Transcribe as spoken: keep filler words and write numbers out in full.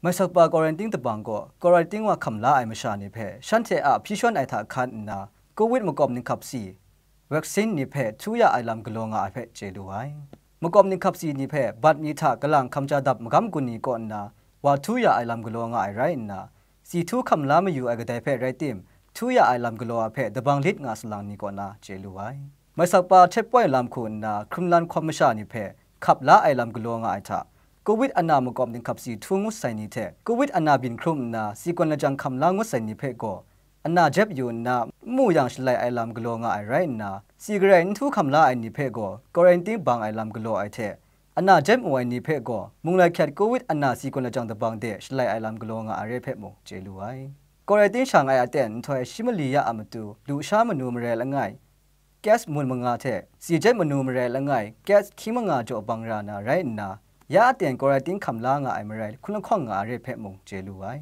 Maisakpa Quarantine dabang gaw Quarantine wa hkam la ai masha ni hpe shanhte a hpyi shawn ai hta hkan nna, Covid makawp ninghkap si, vaccine ni hpe htu ya ai lam galaw nga ai hpe chye lu ai. Makawp ninghkap si ni hpe bat mi hta kalang hkamja dap magam gun ni kaw nna wa htu ya ai lam galaw nga ai rai nna, si htu hkam la mayu ai kadai hpe rai tim, htu ya ai lam galaw ai hpe dabang lit nga salang ni kaw na chye lu ai. Maisakpa Chet Point lam hku nna hkrunlan hkawm masha ni hpe hkap la ai lam galaw nga ai hta, Covid ana makawp ninghkap si htu ngut sai ni hte, Covid ana byin hkrum nna si kawn lajang hkam la ngut sai ni hpe gaw, ana jep yu nna n mu yang shalai ai lam galaw nga ai rai nna, si garai n htu hkam la ai ni hpe gaw Quarantine bang ai lam galaw ai hte, ana jep mu ai ni hpe gaw, mung lai hkyat Covid ana si kawn lajang dabang de shalai ai lam galaw nga ai re hpe mung chye lu ai. Quarantine shang ai aten nhtoi shi mali ya a matu, lusha manu marai langai, gas mun manga hte si jep manu marai langai, gas hkying manga jaw bang ra na rai nna, ya aten Quarantine hkam la nga ai marai hkun lahkawng nga ai re hpe mung chye lu ai.